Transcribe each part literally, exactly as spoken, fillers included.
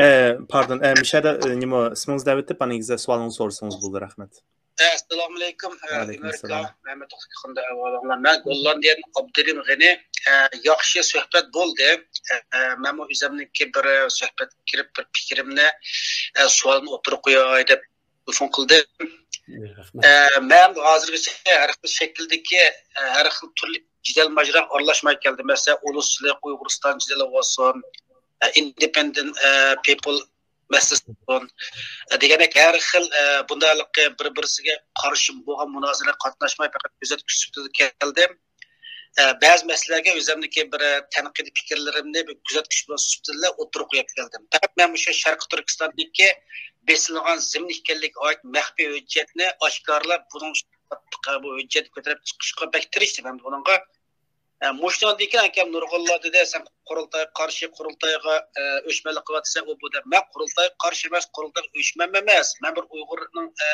ئە، پاردون، ئە، مۇشۇ يەردە، ئە، نېمە، ئىسمىڭىزنى دەۋېتىپ، ئاندىن كېيىن سوئالىڭىزنى سورىسىڭىز بولىدۇ. رەھمەت. ئەسسالامۇئەلەيكۇم. ئە، ئەلەيكۇم ئۆمەر ئەسسالام. ئاكا، مەمەت ئاكا، قانداق ئەھۋالىڭلار؟ مەن گوللاندىيەدىن ئابدۇرېھىم غېنى. ئە، ياخشى سۆھبەت بولدى. ئە، مەنمۇ ئۆزۈمنىڭكى بىر سۆھبەتكە كىرىپ، بىر پىكرىمنى، ئە، سوئالنى ئوتتۇرىغا قوياي دەپ تېلېفون قىلدىم. ئە، مەن ھازىرغىچە ھەر خىل شەكىلدىكى، ئە، ھەر خىل تۈرلۈك جېدەل ماجىراغا ئارىلاشماي كەلدىم. مەسىلەن، ئۇلۇسچىلىق، ئۇيغۇرىستان جېدىلى بولسۇن، ئە، ئىندېپېندېنت، ئە، پىپل مەسىلىسى بولسۇن، ئە، دېگەندەك ھەر خىل، ئە، بۇنداقلىقى بىر-بىرسىگە قارشى بولغان مۇنازىرىگە قاتناشماي، پەقەت كۆزەتكۈچ سۈپىتىدە كەلدىم. ئە، بەزى مەسىلىلەرگە ئۆزۈمنىڭكى بىر، ئە، تەنقىدىي پىكىرلىرىمنى بىر كۆزەتكۈچ سۈپىتىدە ئوتتۇرىغا قويۇپ كەلدىم. پەقەت مەن مۇشۇ شەرقىي تۈركىستاندىكى بېسىلغان زېمىن ئىكەنلىكىگە ئائىت مەخپىي ھۆججەتنى ئاشكارىلاپ، بۇنىڭ ئۈستىدە قاتتىق، ئە، بۇ ھۆججەتنى كۆتۈرۈپ چىقىشقا بەك تىرىشتىم ھەم بۇنىڭغا. ئە، مۇشۇنىڭدىن كېيىن ئاكام نۇرغۇنلار دېدى، سەن قۇرۇلتايغا قارشى، قۇرۇلتايغا، ئە، ئۆچمەنلىك قىلىۋاتىسەن، ئۇ بۇ دەپ. مەن قۇرۇلتايغا قارشى ئەمەس، قۇرۇلتايغا ئۆچمەنمۇ ئەمەس. مەن بىر ئۇيغۇرنىڭ، ئە،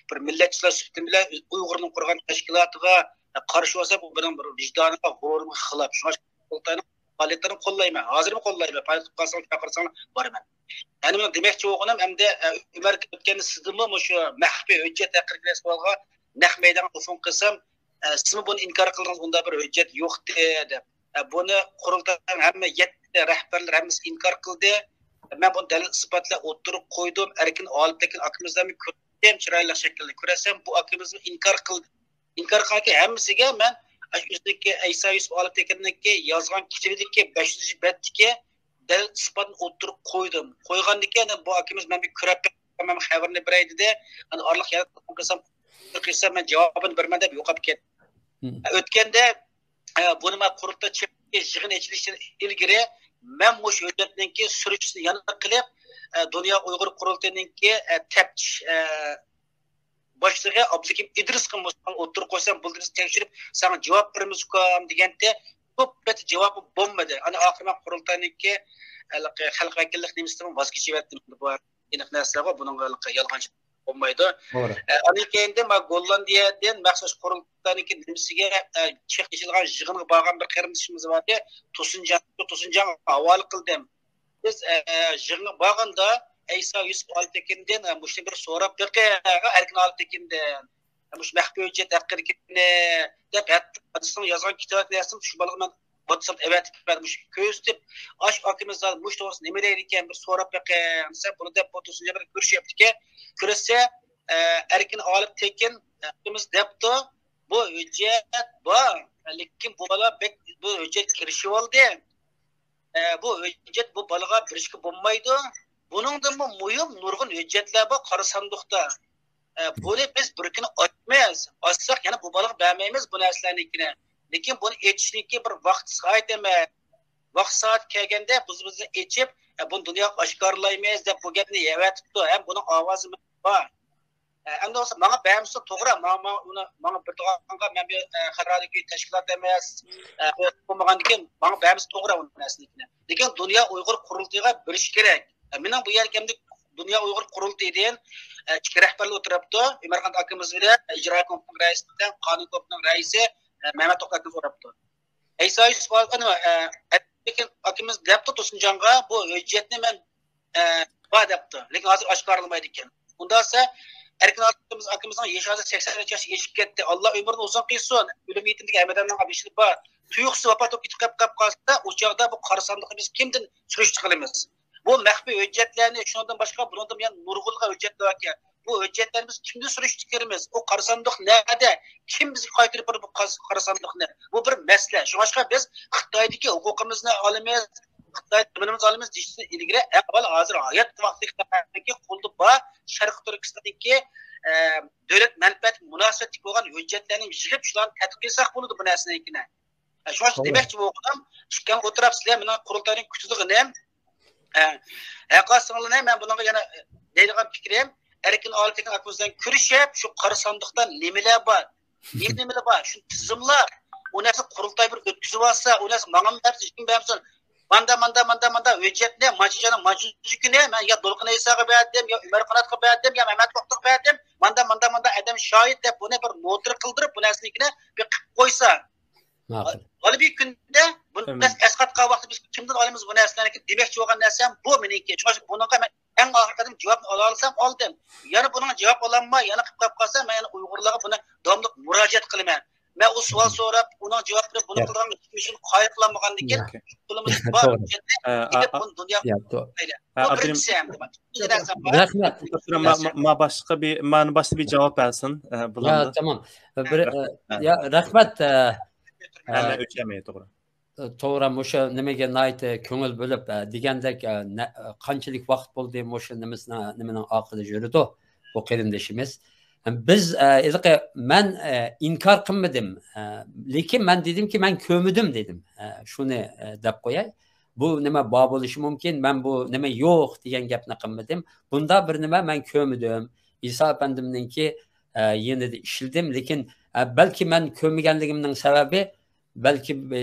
بىر مىللەتچىلەر سۈپىتىم بىلەن ئۇيغۇرنىڭ قۇرغان تەشكىلاتىغا، ئە، قارشى بولسام، ئۇ مېنىڭ بىر ۋىجدانىمغا، غۇرۇرۇمغا خىلاپ. شۇڭا قۇرۇلتاينىڭ پائالىيەتلىرىنى قوللايمەن. ھازىرمۇ قوللايمەن. پائالىيەت قىلىپ قالساڭلار، چاقىرساڭلار بارىمەن. يەنى مېنىڭ دېمەكچى بولغىنىم، ئەمدى، ئە، ئۆمەر ئۆتكەندە سىزدىنمۇ مۇشۇ مەخپىي ھۆججەت ھەققىدىكى سوئالغا نەق مەيدانغا تېلېفون قىلسام، ئە، سىزمۇ بۇنى ئىنكار قىلدىڭىز، ئۇنداق بىر ھۆججەت يوقتى دەپ. ئە، بۇنى قۇرۇلتاينىڭ ھەممە يەتتە رەھبەرلىرى ھەممىسى ئىنكار قىلدى. مەن بۇنى دەلىل ئىسپات بىلەن ئوتتۇرىغا قويدۇم. ئەركىن ئالىپتېكىن ئاكىمىزنى كۆردۈم، چىرايلىق شەكىلدە كۆرسەم، بۇ ئاكىمىزمۇ ئىنكار قىلدى. ئىنكار قىلغانكى ھەممىسىگە مەن ئاشۇ ئۆزىنىڭكى ئەيسا يۈسۈپ ئالىپتېكىننىڭكى يازغان كىتابىدىكى بەشىنچى بەتتىكى دەلىل ئىسپاتنى ئوتتۇرىغا قويدۇم. قويغاندىن كېيىن بۇ ئاكىمىز مەن بىر كۆرۈپ بېقىپ، مەن خەۋىرىنى بېرەي دېدى. ئەنە ئارىلىق يەنە تېلېفون قىلسام، قىلسام مەن جاۋابىنى بېرىمەن دەپ يوقاپ كەتتى. مم. ئۆتكەندە، ئە، بۇنى مەن قۇرۇلتاي يىغىن ئېچىلىشتىن ئىلگىرى مەن مۇشۇ ھۆججەتنىڭكى سۈرۈشتىن يەنە قىلىپ، ئە، دۇنيا ئۇيغۇر قۇرۇلتىيىنىڭكى، ئە، تەپتىش، ئە، باشلىقى ئابدۇكېرىم ئىدرىسقا مۇشۇنى ئوتتۇرىغا قويسام بولىدۇ، بىز تەكشۈرۈپ ساڭا جاۋاب بېرىمىزكۇ دېگەنتى، كۆپ قېتى جاۋابى بولمىدى. ئانا ئاخىرى مەن قۇرۇلتاينىڭكى، ھېلىقى خەلق ۋەكىللىك نېمىسىدىن ۋاز كېچىۋەتتىم. بۇ ئېنىق نەرسىلەر بار، بۇنىڭغا ھېلىقى يالغانچى بولمايدۇ. توغرا. ئە، ئاندىن كېيىن مەن گوللاندىيەدىن مەخسۇس قۇرۇلتاينىڭكى نېمىسىگە، ئە، چېقىشىدىغان يىغىنغا بارغان بىر قېرىندىشىمىز بار ئىدى. توسۇن جان، توسۇن جانغا ھاۋالە قىلدىم. بىز، ئە، يىغىنغا بارغاندا ئەيسا يۈسۈپ ئالىپتېكىندىن، ئە، مۇشۇنى بىر سوراپ بېقىڭ، ئەركىن ئالىپتېكىندىن. ئە، مۇشۇ مەخپىي ھۆججەت ھەققىدىكىنى دەپ، ھەتتا ئادىسىنىڭ يازغان كىتابى نەرسىنى شۇ بالىغا مەن ۋاتساپتا ئەۋەتىپ بەردىم. مۇشۇ كۆزىتىپ، ئاش ئاكىمىز مۇشۇ توغرىسىدا نېمە دەيدىكەن، بىر سوراپ بېقىڭ دېسە، بۇنى دەپ بۇ توسۇن جان بىلەن كۆرۈشۈپتىكەن. كۆرسە، ئە، ئەركىن ئالىپتېكىن، ئە، ئاكىمىز دەپتۇ، بۇ ھۆججەت بار، لېكىن بۇ بالا بەك بۇ ھۆججەتكە كىرىشىۋالدى. ئە، بۇ ھۆججەت بۇ بالىغا بېرىشكە بولمايدۇ. بۇنىڭدىنمۇ مۇھىم نۇرغۇن ھۆججەتلەر بار قارا ساندۇقتا. ئە، بۇنى بىز بىر كۈنى ئاچىمىز. ئاچساق يەنە بۇ بالىغا بەرمەيمىز بۇ نەرسىلەرنىڭكىنى. لېكىن بۇنى ئېچىشنىڭكى بىر ۋاقىت سائەت ئەمەس. ۋاقىت سائەت كەلگەندە بىز بىزنى ئېچىپ، ئە، بۇنى دۇنياغا ئاشكارىلايمىز دەپ بۇ گەپنى يەۋەتىپتۇ. ھەم بۇنىڭ ئاۋازى بار. ئە، ئەمدى بولسا ماڭا بەرمىسە توغرا، ماڭا، ماڭا ئۇنى، ماڭا بېرىدىغانغا مەن بىر، ئە، خەلقئارادىكى تەشكىلات ئەمەس، ئە، بولمىغاندىكىن ماڭا بەرمىسە توغرا ئۇ نەرسىنى. لېكىن دۇنيا ئۇيغۇر قۇرۇلتىيىغا بېرىش كېرەك. ئە، مېنىڭ بۇ يەرگە ئەمدى دۇنيا ئۇيغۇر قۇرۇلتىيىدىن، ئە، ئىككى رەھبەرلەر ئولتۇرۇپتۇ. ئۆمەرخان ئاكىمىز بىلەن ئىجرائىيە كومىتېتىنىڭ رەئىسى بىلەن قانۇن كومىتېتىنىڭ رەئىسى، ئە، مەمەت توختى ئاكىمىز ئولتۇرۇپتۇ. ئەيسا يۈسۈپ ئاكىمىز، ئە، ئەركىن ئاكىمىز دەپتۇ توسۇنجانغا، بۇ ھۆججەتنى مەن، ئە، بار دەپتۇ. لېكىن ھازىر ئاشكارىلىمايدىكەن. ئۇنداق دېسە، ئەركىن ئاكىمىز، ئاكىمىزنىڭ يېشى ھازىر سەكسەن ياشقا ئېشىپ كەتتى. ئاللا ئۆمرىنى ئۇزۇن قىلسۇن. ئۆلۈم يېتىمدىكى ھەممە ئادەمنىڭ بېشىدا بار. تۇيۇقسىز ۋاپات بولۇپ كېتىپ قېلىپ قالسا، ئۇ چاغدا بۇ قارا ساندۇقنى بىز كىمدىن سۈرۈشتە قىلىمىز؟ بۇ مەخپىي ھۆججەتلەرنى، شۇنىڭدىن باشقا، بۇنىڭدىن يەنە نۇرغۇنلىغان ھۆججەتلەر باركەن. بۇ ھۆججەتلەرنى بىز كىمدىن سۈرۈشتە كىرىمىز؟ ئۇ قارا ساندۇق نەدە؟ كىم بىزگە قايتۇرۇپ بېرىدۇ بۇ قاز-، قارا ساندۇقنى؟ بۇ بىر مەسىلە. شۇڭلاشقا بىز خىتايدىكى ھوقۇقىمىزنى ئالىمىز، خىتاي زېمىنىمىزنى ئالىمىز دېيىشتىن ئىلگىرى، ئەڭ ئاۋۋال ھازىر ھايات ۋاقتىدىكى قولدا بار شەرقىي تۈركىستاندىكى، ئە، دۆلەت مەنپەئەتىگە مۇناسىۋەتلىك بولغان ھۆججەتلەرنى يىغىپ، شۇلارنى تەتبىق قىلساق بولىدۇ بۇ نەرسىنىڭكىنى. شۇڭا دېمەكچى بولغىنىم، ئىككىڭلار ئولتۇرۇپ سىلەر مېنىڭ قۇرۇلتاينىڭ كۈتىدىغىنىم، ھە، ھەققاسىڭلارنى مەن بۇنىڭغا يەنە دەيدىغان پىكرىم، ئەركىن ئالىپتېكىن ئاكىمىز بىلەن كۆرۈشۈپ، شۇ قارا ساندۇقتا نېمىلەر بار، نېمە، نېمىلەر بار، شۇنى تىزىملاپ، ئۇ نەرسە قۇرۇلتاي بىر ئۆتكۈزۈۋالسا، ئۇ نەرسە ماڭىمۇ بەرمىسۇن، ھېچكىمگە بەرمىسۇن. ماندا، ماندا، ماندا، ماندا ھۆججەتنى مانچىجاننىڭ مانچىجۈكىنى مەن يا دولقۇن ئەيساغا بەردىم، يا ئۆمەر قاناتقا بەردىم، يا مەمەت توختىغا بەردىم. ماندا، ماندا، ماندا ئادەم شاھىت دەپ، بۇنى بىر نوتىر قىلدۇرۇپ، بۇ نەرسىنىڭكىنى بىر قىلىپ قويسا. ماقۇل. ھېلى بىر كۈندە بۇ نەرسە ئەسقاتقان ۋاقىتتا بىز كىمدىن ئالىمىز بۇ نەرسىلەرنى؟ دېمەكچى بولغان نەرسەم بۇ مېنىڭكى. شۇڭا بۇنىڭغا مەن ئەڭ ئاخىرقى قېتىم جاۋابنى ئالالايسام ئالدىم. يەنە بۇنىڭغا جاۋاب ئالالماي، يەنە قېلىپ قالسام، مەن يەنە ئۇيغۇرلارغا بۇنى داۋاملىق مۇراجىئەت قىلىمەن. مەن ئۇ سوئال سوراپ، ئۇنىڭ جاۋابىنى بۇنى قىلىدىغان كۈچۈم قايىل قىلالمىغاندىن كېيىن، پۇلىمىز بار ھۆججەتنى ئېلىپ بۇنى دۇنياغا پايلايلى. بۇ بىرىنچىسى ئەمدى. ئىككىنچى نەرسەم بار. رەھمەت. ما باشقا بىر، مانا باشقا بىر جاۋاب بەرسۇن. يا، تامام. بىر، يا، رەھمەت. ئۆچەمەي، توغرا. توغرا، مۇشۇ نېمىگە ناھايىتى كۆڭۈل بۆلۈپ، ئە، دېگەندەك، ئە، نە-، قانچىلىك ۋاقىت بولدى مۇشۇ نېمىسىنىڭ، نېمىنىڭ ئارقىدا يۈرىدۇ بۇ قېرىندىشىمىز. بىز، ئە، ھېلىقى مەن، ئە، ئىنكار قىلمىدىم، ئە، لېكىن مەن دېدىمكى، مەن كۆرمىدىم دېدىم. ئە، شۇنى، ئە، دەپ قوياي. بۇ نېمە بار بولۇشى مۇمكىن، مەن بۇ نېمە يوق دېگەن گەپنى قىلمىدىم. بۇنداق بىر نېمە مەن كۆرمىدىم. ئىسا ئەپەندىمنىڭكى، ئە، يېنىدا ئىشلىدىم، لېكىن، ئە، بەلكى مەن كۆرمىگەنلىكىمنىڭ سەۋەبى، بەلكى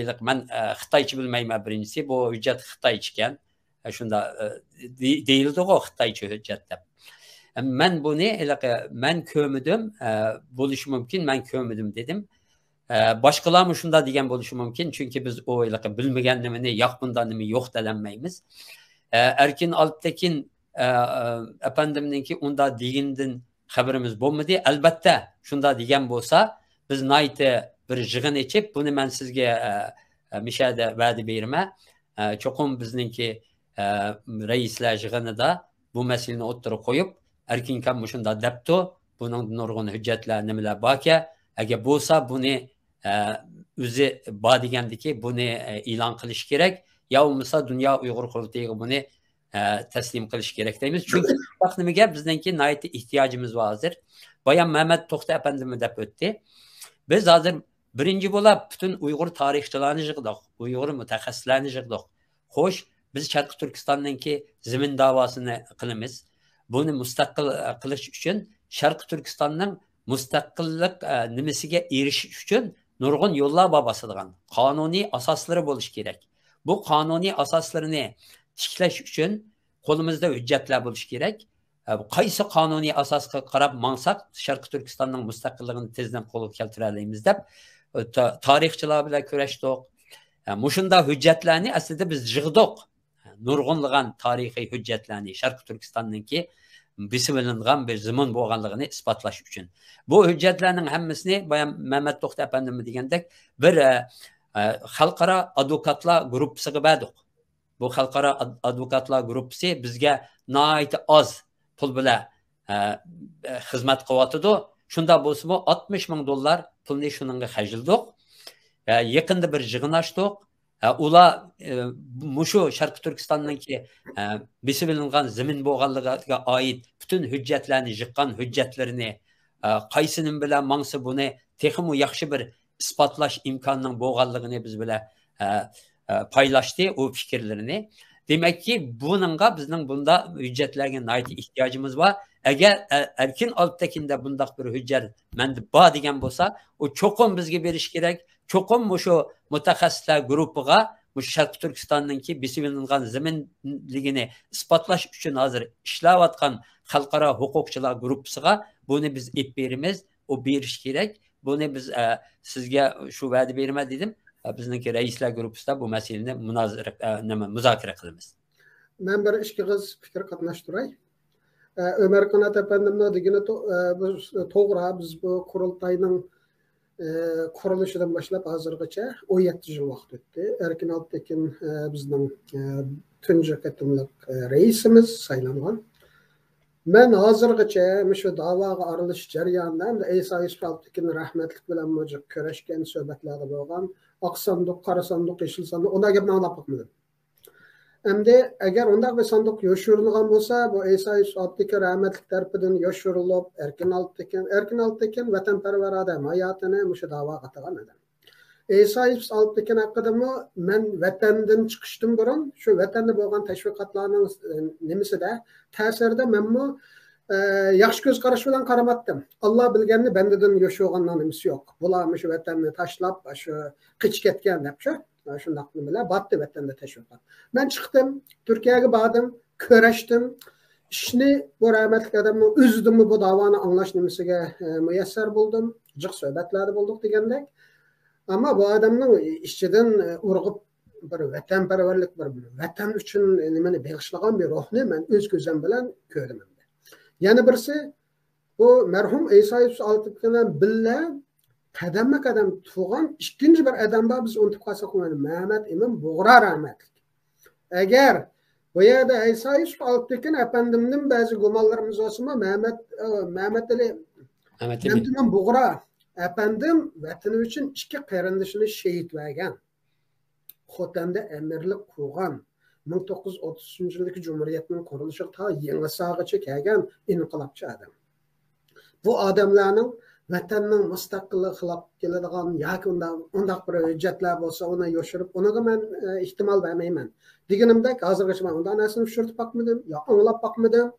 مەن، ئە، خىتايچە بىلمەيمەن بىرىنچىسى، بۇ ھۆججەت خىتايچىكەن. ئە، شۇنداق، ئە، دېي-، دېيىلىدىغۇ خىتايچە ھۆججەت دەپ. ئە، مەن بۇنى ھېلىقى مەن كۆرمىدىم، ئە، بولۇشى مۇمكىن، مەن كۆرمىدىم دېدىم. ئە، باشقىلارمۇ شۇنداق دېگەن بولۇشى مۇمكىن، چۈنكى بىز ئۇ ھېلىقى بىلمىگەن نېمىنى ياق بۇنداق نېمە يوق دېيەلمەيمىز. ئە، ئەركىن ئالپتېكىن، ئە، ئە، ئەپەندىمنىڭكى ئۇنداق دېگىنىدىن خەۋىرىمىز بولمىدى. ئەلبەتتە، شۇنداق دېگەن بولسا، بىز ناھايىتى بىر يىغىن ئېچىپ، بۇنى مەن سىزگە، ئە، ئە، مىشەدە ۋەدە بېرىمەن. ئە، چوقۇم بىزنىڭكى، ئە، رەئىسلەر يىغىنىدا بۇ مەسىلىنى ئوتتۇرىغا قويۇپ، ئەركىنكام مۇشۇنداق دەپتۇ، بۇنىڭدا نۇرغۇن ھۆججەتلەر، نېمىلەر باركەن، ئەگەر بولسا بۇنى، ئە، ئۆزى بار دېگەندىكى بۇنى، ئە، ئېلان قىلىش كېرەك، يا بولمىسا دۇنيا ئۇيغۇر قۇرۇلتىيىغا بۇنى ئە، تەسلىم قىلىش كېرەك دەيمىز. چۈنكى بۇنداق نېمىگە بىزنىڭكى ناھايىتى ئېھتىياجىمىز بار ھازىر. بايام مەمەت توختى ئەپەندىمۇ دەپ ئۆتتى. بىز ھازىر بىرىنچى بولاپ پۈتۈن ئۇيغۇر تارىخچىلارنى يىغدۇق، ئۇيغۇر مۇتەخەسسىسلەرنى يىغدۇق. خوش، بىز شەرقىي تۈركىستاننىڭكى زېمىن داۋاسىنى قىلىمىز. بۇنى مۇستەقىل، ئە، قىلىش ئۈچۈن، شەرقىي تۈركىستاننىڭ مۇستەقىللىق، ئە، نېمىسىگە ئېرىشىش ئۈچۈن نۇرغۇن يوللار بار باسىدىغان. قانۇنىي ئاساسلىرى بولۇشى كېرەك. بۇ قانۇنىي ئاساسلىرىنى تىكلەش ئۈچۈن قولىمىزدا ھۆججەتلەر بولۇشى كېرەك. ئە، قايسى قانۇنىي ئاساسقا قاراپ ماڭساق، شەرقىي تۈركىستاننىڭ مۇستەقىللىقىنى تېزدىن قولغا كەلتۈرەلەيمىز دەپ، ئە، تا-، تارىخچىلار بىلەن كۆرۈشتۇق. ئە، مۇشۇنداق ھۆججەتلەرنى ئەسلىدە بىز يىغدۇق. نۇرغۇنلىغان تارىخىي ھۆججەتلەرنى، شەرقىي تۈركىستاننىڭكى بېسىۋېلىنغان بىر زېمىن بولغانلىقىنى ئىسپاتلاش ئۈچۈن. بۇ ھۆججەتلەرنىڭ ھەممىسىنى بايام مەمەت توختى ئەپەندىمۇ دېگەندەك بىر، ئە، ئە، خەلقئارا ئادۋوكاتلار گۇرۇپپىسىغا بەردۇق. بۇ خەلقئارا ئاد-، ئادۋوكاتلار گۇرۇپپىسى بىزگە ناھايىتى ئاز پۇل بىلەن، ئە، ئە، خىزمەت قىلىۋاتىدۇ. شۇنداق بولسىمۇ، ئاتمىش مىڭ دوللار پۇلنى شۇنىڭغا خەجلىدۇق. ئە، يېقىندا بىر يىغىن ئاچتۇق. ئە، ئۇلار، ئە، مۇشۇ شەرقىي تۈركىستاننىڭكى، ئە، بېسىۋېلىنغان زېمىن بولغانلىقىغا ئائىت پۈتۈن ھۆججەتلەرنى يىغقان ھۆججەتلىرىنى، ئە، قايسى نېمە بىلەن ماڭسا بۇنى تېخىمۇ ياخشى بىر ئىسپاتلاش ئىمكانىنىڭ بولغانلىقىنى بىز بىلەن، ئە، ئە، پايلاشتى ئۇ پىكىرلىرىنى. دېمەككى، بۇنىڭغا بىزنىڭ بۇنداق ھۆججەتلەرگە ناھايىتى ئېھتىياجىمىز بار. ئەگەر، ئە، ئەركىن ئالپتېكىندا بۇنداق بىر ھۆججەت مەندە بار دېگەن بولسا، ئۇ چوقۇم بىزگە بېرىش كېرەك. چوقۇم مۇشۇ مۇتەخەسسىسلەر گۇرۇپپىغا، مۇشۇ شەرقىي تۈركىستاننىڭكى بېسىۋېلىنغان زېمىنلىكىنى ئىسپاتلاش ئۈچۈن ھازىر ئىشلەۋاتقان خەلقئارا ھوقۇقچىلار گۇرۇپپىسىغا بۇنى بىز ئېلىپ بېرىمىز. ئۇ بېرىشى كېرەك. بۇنى بىز، ئە، سىزگە شۇ ۋەدە بېرىمەن دېدىم. ئە، بىزنىڭكى رەئىسلەر گۇرۇپپىسىدا بۇ مەسىلىنى مۇنازىرە، ئە، نېمە، مۇزاكىرە قىلىمىز. مەن بىر ئىككى ئېغىز پىكىر قاتناشتۇراي. ئە، ئۆمەر قانات ئەپەندىمنىڭ دېگىنى تو-، ئە، بۇ توغرا، بىز بۇ قۇرۇلتاينىڭ، ئە، قۇرۇلۇشىدىن باشلاپ ھازىرغىچە ئون يەتتە يىل ۋاقىت ئۆتتى. ئەركىن ئالپتېكىن، ئە، بىزنىڭ، ئە، تۇنجى قېتىملىق، ئە، رەئىسىمىز سايلانغان. مەن ھازىرغىچە مۇشۇ داۋاغا ئارىلىشىش جەريانىدا ئەمدى ئەيسا يۈسۈپ ئالپتېكىن رەھمەتلىك بىلەنمۇ جىق كۆرۈشكەن، سۆھبەتلەردە بولغان. ئاق ساندۇق، قارا ساندۇق، يېشىل ساندۇق، ئۇنداق گەپنى ئاڭلاپ باقمىدىم. ئەمدى ئەگەر ئۇنداق بىر ساندۇق يوشۇرۇنغان بولسا، بۇ ئەيسا يۈسۈپ ئالپتېكىن رەھمەتلىك تەرىپىدىن يوشۇرۇلۇپ، ئەركىن ئالپتېكىن، ئەركىن ئالپتېكىن ۋەتەنپەرۋەر ئادەم، ھاياتىنى مۇشۇ داۋاغا ئاتىغان ئادەم. ئەيسا يۈسۈپ ئالپتېكىن ھەققىدىمۇ مەن ۋەتەندىن چىقىشتىن بۇرۇن شۇ ۋەتەندە بولغان تەشۋىقاتلارنىڭ، ئە، نېمىسىدە، تەسىرىدە مەنمۇ، ئە، ياخشى كۆز قاراش بىلەن قارىماتتىم. ئاللا بىلگەننى بەندىدىن يوشۇرغاننىڭ نېمىسى يوق. بۇلار مۇشۇ ۋەتەننى تاشلاپ، شۇ قېچىپ كەتكەن دەپ شۇ، شۇنداق نېمىلەر بارتتى ۋەتەندە تەشۋىقات. مەن چىقتىم، تۈركىيەگە باردىم، كۆرۈشتۈم. ئىشنى بۇ رەھمەتلىك ئادەمنىڭ ئۆزىدىنمۇ بۇ داۋانى ئاڭلاش نېمىسىگە، ئە، مۇيەسسەر بولدۇم. جىق سۆھبەتلەردە بولدۇق دېگەندەك. ئەمما بۇ ئادەمنىڭ ئىچىدىن، ئە، ئۇرغۇپ بىر ۋەتەنپەرۋەرلىك، بىر ۋەتەن ئۈچۈن نېمىنى بېغىشلىغان بىر روھنى مەن ئۆز كۆزۈم بىلەن كۆردۈم. يەنە بىرسى، بۇ مەرھۇم ئەيسا يۈسۈپ ئالتىنبېكەن بىلەن بىللە قەدەممۇ قەدەم تۇرغان ئىككىنچى بىر ئادەم بار، بىز ئۇنتۇپ قالساق بولمايدۇ. مەمەت ئىمىن بۇغرا رەھمەتلىك. ئەگەر بۇ يەردە ئەيسا يۈسۈپ ئالتىنبېكەن ئەپەندىمدىن بەزى گۇمانلىرىمىز بولسىمۇ، مەمەت، ئە، مەمەت ئەلى، مەمەت ئىمىن. مەمەت ئىمىن بۇغرا ئەپەندىم ۋەتىنى ئۈچۈن ئىككى قېرىندىشىنى شېھىت بەرگەن. خوتەندە ئەمىرلىك قۇرغان، مىڭ توققۇز يۈز ئوتتۇز ئۈچىنچى يىلدىكى جۇمھۇرىيەتنىڭ قۇرۇلۇشىغا تا يېڭىساغىچە كەلگەن ئىنقىلابچى ئادەم. بۇ ئادەملەرنىڭ ۋەتەننىڭ مۇستەقىللىقىغا خىلاپ كېلىدىغان ياكى ئۇنداق، ئۇنداق بىر ھۆججەتلەر بولسا، ئۇنى يوشۇرۇپ، ئۇنىڭغا مەن، ئە، ئېھتىمال بەرمەيمەن. دېگىنىمدەك، ھازىرغىچە مەن ئۇنداق نەرسىنى ئۇچرىتىپ باقمىدىم، يا ئاڭلاپ باقمىدىم.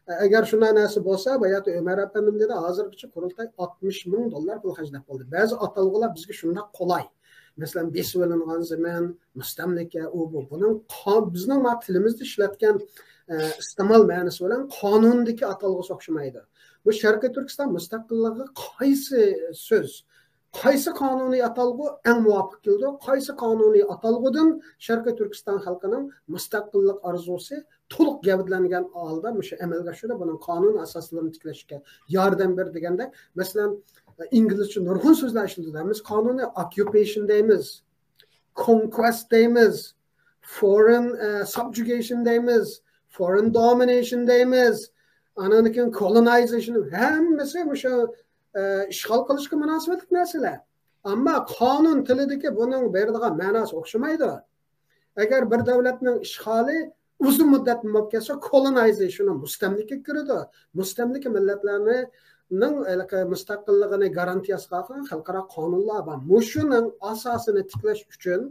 ئە، ئەگەر شۇنداق نەرسە بولسا، باياتى ئۆمەر ئەپەندىم دېدى، ھازىرغىچە قۇرۇلتاي ئاتمىش مىڭ دوللار پۇل خەجلەپ بولدى. بەزى ئاتالغۇلار بىزگە شۇنداق قولاي. مەسىلەن، بېسىۋېلىنغان زېمىن، مۇستەملىكە، ئۇ بۇ. بۇنىڭ قا-، بىزنىڭ ما تىلىمىزدا ئىشلەتكەن، ئە، ئىستېمال مەنىسى بىلەن قانۇندىكى ئاتالغۇسى ئوخشىمايدۇ. بۇ شەرقىي تۈركىستان مۇستەقىللىقىغا قايسى سۆز، قايسى قانۇنىي ئاتالغۇ ئەڭ مۇۋاپىق كېلىدۇ؟ قايسى قانۇنىي ئاتالغۇدىن شەرقىي تۈركىستان خەلقىنىڭ مۇستەقىللىق ئارزۇسى تولۇق گەۋدىلەنگەن ھالدا مۇشۇ ئەمەلگە ئاشىدۇ؟ بۇنىڭ قانۇن ئاساسلىرىنى تىكلەشكە ياردەم بېرىدۇ دېگەندەك. مەسىلەن، ئىنگلىزچە نۇرغۇن سۆزلەر ئىشلىتىدۇ. بىز قانۇنىي ئاكيۇپېيشن دەيمىز، كونكۋېست دەيمىز، فورېن، ئە، سابجۇگېيشن دەيمىز، فورېن دومىنېيشن دەيمىز، ئانان كېيىن كولونايزېيشن، ھەممىسى مۇشۇ، ئە، ئىشغال قىلىشقا مۇناسىۋەتلىك نەرسىلەر. ئەمما قانۇن تىلىدىكى بۇنىڭ بېرىدىغان مەناسى ئوخشىمايدۇ. ئەگەر بىر دۆلەتنىڭ ئىشغالى ئۇزۇن مۇددەتتىن بولۇپ كەتسە، كولونايزېيشن، مۇستەملىكىگە كىرىدۇ. مۇستەملىكە مىللەتلەرنىڭ ھېلىقى مۇستەقىللىقىنى گارانتىيە قىلىدىغان خەلقئارا قانۇنلار بار. مۇشۇنىڭ ئاساسىنى تىكلەش ئۈچۈن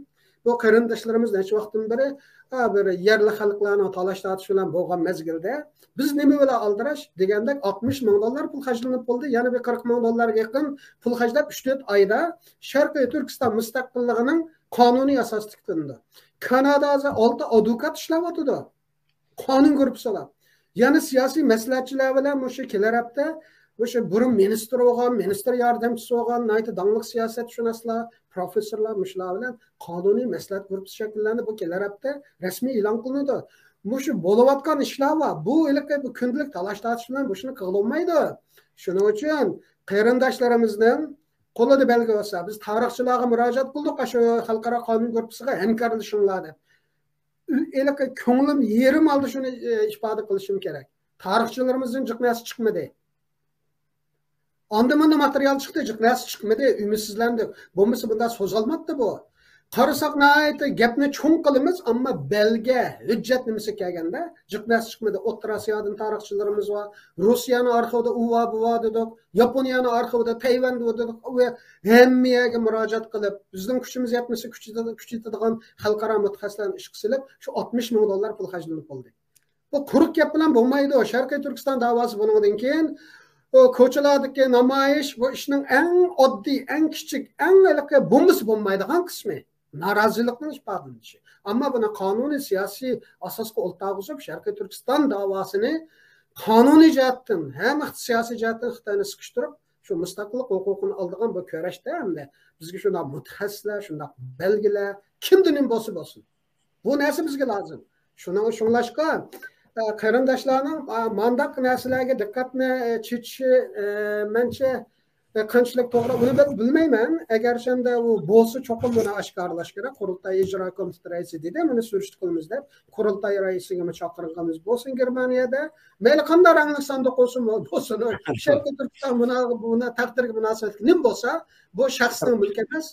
بۇ قېرىنداشلىرىمىز نەچچە ۋاقىتتىن بېرى، ھە، بىر يەرلىك خەلقلەرنىڭ تالاش-تارتىشى بىلەن بولغان مەزگىلدە بىز نېمە بىلەن ئالدىراش دېگەندەك ئاتمىش مىڭ دوللار پۇل خەجلىنىپ بولدى. يەنە بىر قىرىق مىڭ دوللارغا يېقىن پۇل خەجلەپ، ئۈچ تۆت ئايدا شەرقىي تۈركىستان مۇستەقىللىقىنىڭ قانۇنىي ئاساسى تىكلىنىدۇ. كانادا ھازىر ئالتە ئادۋوكات ئىشلەۋاتىدۇ. قانۇن گۇرۇپپىسىدا. يەنە سىياسىي مەسلىھەتچىلەر بىلەن مۇشۇ كېلەر ھەپتە مۇشۇ بۇرۇن مىنىستىر بولغان، مىنىستىر ياردەمچىسى بولغان، ناھايىتى داڭلىق سىياسەتشۇناسلار، پروفېسسورلار مۇشۇلار بىلەن قانۇنىي مەسلىھەت گۇرۇپپىسى شەكىللەندى. بۇ كېلەر ھەپتە رەسمىي ئېلان قىلىنىدۇ. مۇشۇ بولۇۋاتقان ئىشلار بار. بۇ ھېلىقى بۇ كۈندىلىك تالاش-تارتىش بىلەن بۇ ئىشنى قىلغىلى بولمايدۇ. شۇنىڭ ئۈچۈن قېرىنداشلىرىمىزنىڭ قولىدا بەلگە بولسا، بىز تارىخچىلارغا مۇراجىئەت قىلدۇق، ئاشۇ خەلقئارا قانۇن گۇرۇپپىسىغا ھەمكارلىشىڭلار دەپ. ھېلىقى كۆڭلۈم يېرىم ھالدا شۇنى، ئى، ئىپادە قىلىشىم كېرەك. تارىخچىلىرىمىزدىن جىق نەرسە چىقمىدى. ئاندىن مۇندىن ماتېرىيال چىقتى، جىق نەرسە چىقمىدى، ئۈمىدسىزلەندۇق. بولمىسا بۇنداق سوزالماتتى بۇ. قارىساق، ناھايىتى گەپنى چوڭ قىلىمىز، ئەمما بەلگە، ھۆججەت نېمىسى كەلگەندە جىق نەرسە چىقمىدى. ئوتتۇرا ئاسىيادىن تارىخچىلىرىمىز بار. روسىيەنىڭ ئارخىۋىدا ئۇ بار، بۇ بار دېدۇق. ياپونىيەنىڭ ئارخىۋىدا، تەيۋەندە دېدۇق. ۋە ھەممە يەرگە مۇراجىئەت قىلىپ، بىزنىڭ كۈچىمىز يەتمىسە، كۈچ يېتىدىغان خەلقئارا مۇتەخەسسىسلەرنى ئىشقا سېلىپ، شۇ ئاتمىش مىڭ دوللار پۇل خەجلىنىپ بولدى. بۇ قۇرۇق گەپ بىلەن بولمايدۇ. شەرقىي تۈركىستان داۋاسى بۇنىڭدىن كېيىن، ئۇ كوچىلاردىكى نامايىش، بۇ ئىشنىڭ ئەڭ ئوددىي، ئەڭ كىچىك، ئەڭ ھېلىقى بولمىسا بولمايدىغان قىسمى. نارازىلىقنىڭ ئىپادىلىنىشى. ئەمما بۇنى قانۇنىي سىياسىي ئاساسقا ئولتۇرغۇزۇپ، شەرقىي تۈركىستان داۋاسىنى قانۇنىي جەھەتتىن ھەم سىياسىي جەھەتتىن خىتاينى سىقىشتۇرۇپ، شۇ مۇستەقىللىق ھوقۇقىنى ئالىدىغان بۇ كۈرەشتە ھەمدە بىزگە شۇنداق مۇتەخەسسىسلەر، شۇنداق بەلگىلەر، كىمدىن بولسا بولسۇن. بۇ نەرسە بىزگە لازىم. شۇنىڭ، شۇڭلاشقا، ئە، قېرىنداشلارنىڭ، ئە، مانداق نەرسىلەرگە دىققەتنى، ئە، چېچىشى، ئە، مەنچە، ئە، قانچىلىك توغرا، ئۇنى بىل-، بىلمەيمەن. ئەگەرچەندە ئۇ بولسا، چوقۇم بۇنى ئاشكارىلاش كېرەك. قۇرۇلتاي ئىجرا كومىتېتى رەئىسى دېدى، بۇنى سۈرۈشتە قىلىمىز دەپ. قۇرۇلتاي رەئىسىگىمۇ چاقىرغىنىمىز بولسۇن گېرمانىيەدە. مەيلى قانداق رەڭلىك ساندۇق بولسۇن، بولسۇن. شەرقىي تۈركىستان بۇنا، بۇنا تەقدىرگە مۇناسىۋەتلىك نېمە بولسا، بۇ شەخسنىڭ مۈلكى ئەمەس.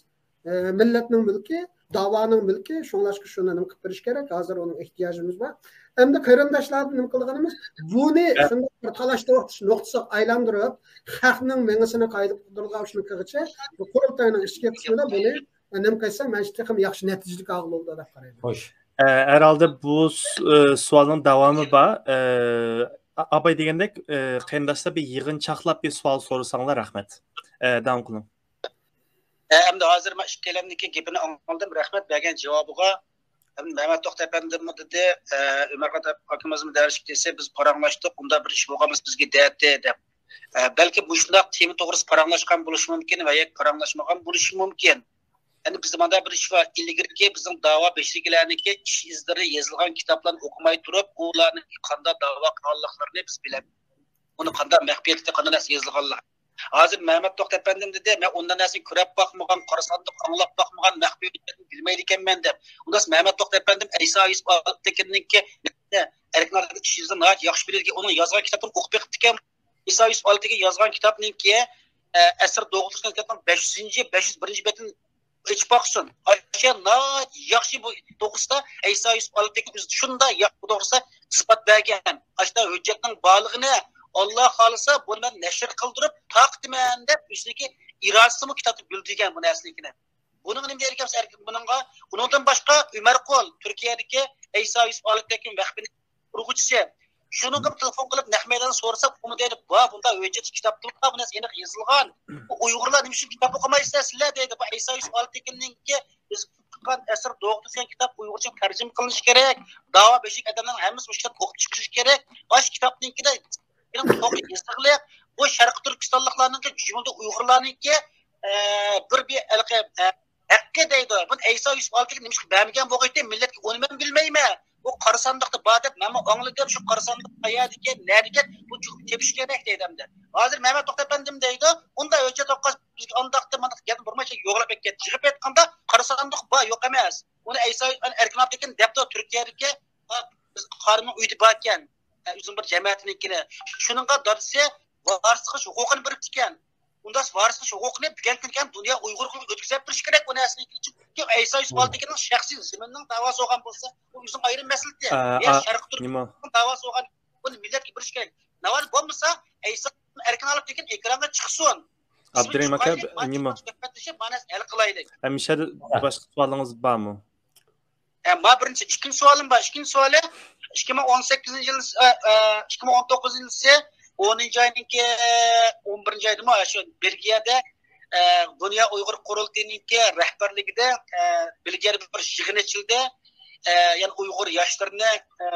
ئە، مىللەتنىڭ مۈلكى، داۋانىڭ مۈلكى، شۇڭلاشقا شۇنى نېمە قىلىپ بېرىش كېرەك. ھازىر ئۇنىڭ ئېھتىياجىمىز بار. ئەمدى قېرىنداشلاردىن نېمە قىلىدىغىنىمىز، بۇنى شۇنداق بىر تالاش-تارتىش نۇقتىسىغا ئايلاندۇرۇپ، خەقنىڭ مېڭىسىنى قايتۇرىدىغان ئىشنى قىلغىچە، بۇ قۇرۇلتاينىڭ ئىچكى قىسمىدا بۇنى، ئە، نېمە قىلسا، مەنچە تېخىمۇ ياخشى نەتىجىلىك ئالغىلى بولىدۇ دەپ قارايمەن. خوش. ئە، ھەرھالدا بۇ س-، ئە، سوئالنىڭ داۋامى بار. ئە، ئا-، ئاباي دېگەندەك، ئە، قېرىنداشلار بىر يىغىنچاقلاپ بىر سوئال سورىساڭلار رەھمەت. ئە، داۋام قىلىڭ. ئە، ئەمدى ھازىر مەن ئىككىيلەننىڭكى گېپىنى ئاڭلىدىم، رەھمەت بەرگەن جاۋابىغا. ئەمدى مەمەت توختى ئەپەندىممۇ دېدى، ئە، ئۆمەر خاتاپ ئاكىمىزمۇ دەرسكە كەلسە، بىز پاراڭلاشتۇق، ئۇنداق بىر ئىش بولغان بولسا بىزگە دەيتتى دەپ. ئە، بەلكى مۇشۇنداق تېما توغرىسىدا پاراڭلاشقان بولۇشى مۇمكىن ۋە ياكى پاراڭلاشمىغان بولۇشى مۇمكىن. يەنى بىزدە مۇنداق بىر ئىش بار، ئىلگىرىكى بىزنىڭ داۋا بېشىدىكىلەرنىڭكى ئىش ئىزلىرى يېزىلغان كىتابلارنى ئوقۇماي تۇرۇپ، ئۇلارنىڭ قانداق داۋا قىلغانلىقلىرىنى بىز بىلەمىز. ئۇنى قانداق مەخپىيەتلىكتە، قانداق نەرسە يېزىلغانلىقى. ھازىر مەمەت توختى ئەپەندىم دېدى، مەن ئۇنداق نەرسىنى كۆرۈپ باقمىغان، قارىساندۇق ئاڭلاپ باقمىغان، مەخپىي ھۆججەتنى بىلمەيدىكەنمەن دەپ. ئۇنداق مەمەت توختى ئەپەندىم ئەيسا يۈسۈپ ئالتەكىننىڭكى ئەركىن ئالتەكىن ئىش ئىزلىرىنى ناھايىتى ياخشى بىلىدىكەن، ئۇنىڭ يازغان كىتابىنى ئوقۇپ بېقىپتىكەن. ئەيسا يۈسۈپ ئالتەكىن يازغان كىتابنىڭكى، ئە، ئەسىر دوغدۇرۇش كىتابنىڭ بەش يۈزىنچى، بەش يۈز بىرىنچى بېتىنى ئېچىپ باقسۇن. ئاشۇ ناھايىتى ياخشى بۇ توغرىسىدا ئەيسا يۈسۈپ ئالتەكىن ئۆزى شۇنداق ياخشى بۇ توغرىسىدا ئىسپات بەرگەن. ئاشۇنداق ھۆججەتنىڭ بارلىقىنى، ئاللا خالىسا، بۇنى مەن نەشر قىلدۇرۇپ تارقىتىمەن دەپ ئۆزىنىڭكى ئىرادىسىمۇ كىتابتا بىلدۈرگەن بۇ نەرسىنىڭكىنى. بۇنىڭغا نېمە دېيەركەن بۇنىڭغا؟ ئۇنىڭدىن باشقا ئۆمەر قۇل، تۈركىيەدىكى ئەيسا يۈسۈپ ئالتەكىن ۋەقپىنىڭ قۇرغۇچىسى. شۇنىڭغا تېلېفون قىلىپ نەق مەيداندا سورىساق، ئۇمۇ دەيدۇ، بار، بۇنداق ھۆججەتلىك كىتابتا بار، بۇ نەرسە ئېنىق يېزىلغان. بۇ ئۇيغۇرلار نېمە ئۈچۈن كىتاب ئوقۇمايسىلەر سىلەر دەيدۇ. بۇ ئەيسا يۈسۈپ ئالتەكىننىڭكى يېزىپ چىققان ئەسىر دوغدۇرۇش دېگەن كىتاب ئۇيغۇرچە تەرجىمە قىلىنىشى كېرەك. داۋا بېشىدىكى ئادەملەرنىڭ ھەممىسى مۇشۇ كىتابنى ئوقۇپ چىقىشى كېرەك. ئاشۇ كىتابنىڭكىدە توغرا يېزىقلىق، بۇ شەرقىي تۈركىستانلىقلارنىڭكى، جۈملىدە ئۇيغۇرلارنىڭكى، ئە، بىر، بىر ھېلىقى، ئە، ھەققى دەيدۇ. بۇنى ئەيسا يۈسۈپ ئالتەكىن نېمىشقا بەرمىگەن بولغىيتى؟ مىللەتكە ئۇنى مەن بىلمەيمەن. ئۇ قارا ساندۇقتا بار دەپ مەنمۇ ئاڭلىدىم. شۇ قارا ساندۇق قەيەردىكەن، نەدىكەن، بۇ چىقىپ تېپىش كېرەك دەيدۇ ئەمدى. ھازىر مەمەت توختى ئەپەندىم دەيدۇ، ئۇنداق ھۆججەت ئوقۇغاچ بىزگە ئانداقتا مانداق گەپنى بۇرمايچە يوغىلاپ ئەكەتتى. چىقىپ ئېيتقاندا قارا ساندۇق بار، يوق ئەمەس. ئۇنى ئەيسا ئەركىن ئالتەكىن دەپتۇ تۈركىيەدىكى، ھە، بىز قارىمنىڭ ئۆيىدە باركەن. ئە، ئۆزىنىڭ بىر جەمەتىنىڭكىنى. شۇنىڭغا دادىسى ۋارىس قىلىش ھوقۇقىنى بېرىپتىكەن. ئۇنداق ۋارىس قىلىش ھوقۇقىنى بۈگۈنكى كۈنگە ھەم دۇنيا ئۇيغۇر قۇرۇلتىيى ئۆتكۈزۈپ بېرىشى كېرەك بۇ نەرسىنى. چۈنكى ئەيسا يۈسۈپ ئالتەكىننىڭ شەخسىي زېمىنىنىڭ داۋاسى بولغان بولسا، بۇ ئۆزىنىڭ ئايرىم مەسىلىتى. ئە، يا ئا، شەرقىي نېمە؟ تۈركىستاننىڭ داۋاسى بولغان، بۇنى مىللەتكە بېرىش كېرەك. ناۋادا بولمىسا، ئەيسا ئەركىن ئالتەكىن ئېكرانغا چىقسۇن. ئا، ئابدۇرېھىم ئاكا، نېمە؟ سۆھبەتلىشىپ، مانا ھەل قىلايلى. ئە، مىشەل، باشقا سوئالىڭىز بارمۇ؟ ئە، ما بىرىنچى، ئىككىنچى سوئالىم بار. ئىككىنچى سوئالى، ئىككى مىڭ ئون سەككىزىنچى يىل، ئە، ئە، ئىككى مىڭ ئون توققۇزىنچى يىلى، ئونىنچى ئاينىڭكى، ئە، ئون بىرىنچى ئايدىمۇ، شۇ بېلگىيەدە، ئە، دۇنيا ئۇيغۇر قۇرۇلتىيىنىڭكى رەھبەرلىكىدە، ئە، بېلگىيەدە بىر يىغىن ئېچىلدى. ئە، يەنى ئۇيغۇر ياشلىرىنى، ئە،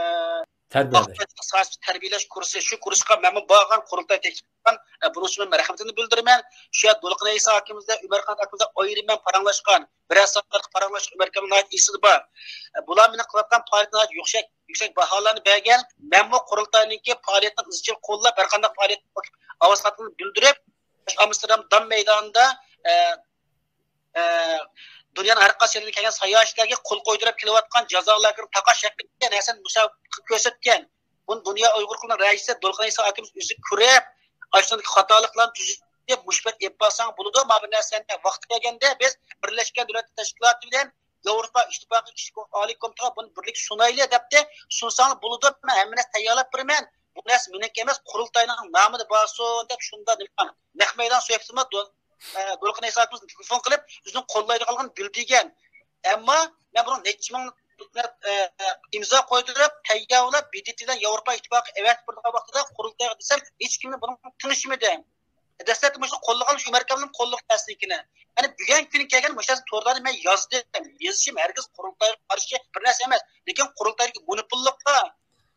تەربىيەلەش. تەربىيەلەش كۇرسى، شۇ كۇرسقا مەنمۇ بارغان، قۇرۇلتاي تەكلىپ قىلغان. ئە، بۇنىڭ ئۈچۈن مەن رەھمىتىمنى بىلدۈرىمەن. شۇ يەردە دولقۇن ئەيسا ھاكىمىمىز بىلەن ئۆمەر قانات ھاكىمىمىز بىلەن ئايرىم مەن پاراڭلاشقان. بىرەر سائەت پاراڭلاشقان، ئۆمەر ئاكامنىڭ ناھايىتى ئېسىدە بار. بۇلار مېنىڭ قىلىۋاتقان پائالىيىتىمگە ناھايىتى يۈكسەك، يۈكسەك باھالارنى بەرگەن. مەنمۇ قۇرۇلتاينىڭكى پائالىيىتىنى ئىزچىل قوللاپ، ھەر قانداق پائالىيەت ئاۋاز قاتقىنىنى بىلدۈرۈپ، ئامستېردام دام مەيدانىدا، ئە، ئە، دۇنيانىڭ ھەر قايسى يېرىدىن كەلگەن ساياھەتچىلەرگە قول قويدۇرۇپ كېلىۋاتقان جازا لاگېرىنى تاقاش ھەققىدە ھەسەن مۇسا كۆرسەتكەن. بۇنى دۇنيا ئۇيغۇر قۇرۇلتىيىنىڭ رەئىسى دولقۇن ئەيسا ھاكىمىز ئۆزى كۆرۈپ، ئاشۇندىكى خاتالىقلارنى تۈزىتىپ، مۇشۇ پەيت ئېلىپ بارساڭ بولىدۇ، مانا بۇ نەرسىلەرنى. ۋاقتى كەلگەندە بىز بىرلەشكەن دۆلەتلەر تەشكىلاتى بىلەن ياۋروپا ئىتتىپاقى كىشىلىك ئالىي كومىتېتىغا بۇنى بىرلىكتە سۇنايلى دەپتۇ. سۇنساڭلار بولىدۇ، مەن ھەممە نەرسە تەييارلاپ بېرىمەن. بۇ نەرسە مېنىڭكى ئەمەس، قۇرۇلتاينىڭ نامىدا بارسۇن دەپ شۇنداق نېمە قىلغان. نەق مەيدان سۆھبىتىمۇ دو-، ئە، دولقۇن ئەيسا ھاكىمىز تېلېفون قىلىپ، ئۆزىنىڭ قوللايدىغانلىقىنى بىلدۈرگەن. ئەمما مەن بۇنىڭ نەچچە مىڭ، ئە، ئىمزا قويدۇرۇپ، تەييارلاپ، ب د ت بىلەن ياۋروپا ئىتتىپاقى ئەۋەتىپ بېرىدىغان ۋاقتىدا قۇرۇلتايغا دېسەم، ھېچكىمنى بۇنىڭغا تىڭشىمىدى. دەسلەپتە مۇشۇ قوللىغان شۇ ئۆمەر ئاكامنىڭ قوللىغان نەرسىنىڭكىنى. يەنى بۈگۈنكى كۈنى كەلگەن مۇشۇ نەرسىنى توردا مەن يازدىم. يېزىشىم ھەرگىز قۇرۇلتايغا قارشى بىر نەرسە ئەمەس. لېكىن قۇرۇلتايدىكى مونوپوللۇقلار،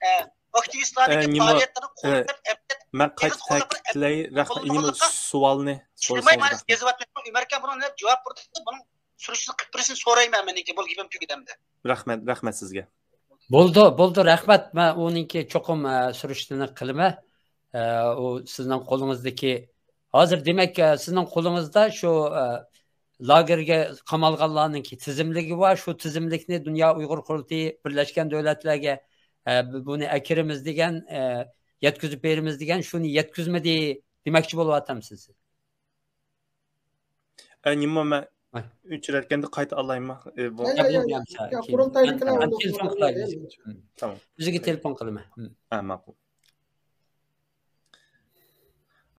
ئە، ئاكتىۋىستلارنىڭكى ئە، نېمە، پائالىيەتلىرىنى ئە، قوللاپ، ئەمدى مەن قايتا دېڭىز قوللىقىنى تەكىتلەي، رەھمەت، نېمە، قوللىغانلىقىنى سوئالنى چىدىماي سورىسىڭىز مانا بەك. يېزىۋاتىمەن. ئۆمەر ئاكا بۇنىڭغا نېمە جاۋاب بېرىدۇ؟ بۇنىڭ سۈرۈشتىنى قىلىپ بېرىشىنى سورايمەن مەن. لېكىن بولدى، گېپىم تۈگىدى ئەمدى. رەھمەت، رەھمەت سىزگە. بولدى، بولدى، رەھمەت. مەن ئۇنىڭكى چوقۇم، ئە، سۈرۈشتىنى قىلىمەن. ئە، ئۇ سىزنىڭ قولىڭىزدىكى، ھازىر دېمەك، ئە، سىزنىڭ قولىڭىزدا شۇ، ئە، لاگېرگە قامالغانلارنىڭكى تىزىملىكى بار. شۇ تىزىملىكنى دۇنيا ئۇيغۇر قۇرۇلتىيى بىرلەشكەن دۆلەتلەرگە، ئە، بۇنى ئەكىرىمىز دېگەن، ئە، يەتكۈزۈپ بېرىمىز دېگەن، شۇنى يەتكۈزمىدى دېمەكچى بولۇۋاتامسىز؟ ئە، نېمە، مەن ھاي. ئۆچۈرەتكەندە قايتا ئالايمۇ؟ ئە، بۇ يا، يا، يا، يا، يا، يا، قۇرۇلتاينىڭكىلەر ئۇنداق تېلېفون قىلايلى. تامام. ئۆزىگە تېلېفون قىلىمەن. ھە، ماقۇل.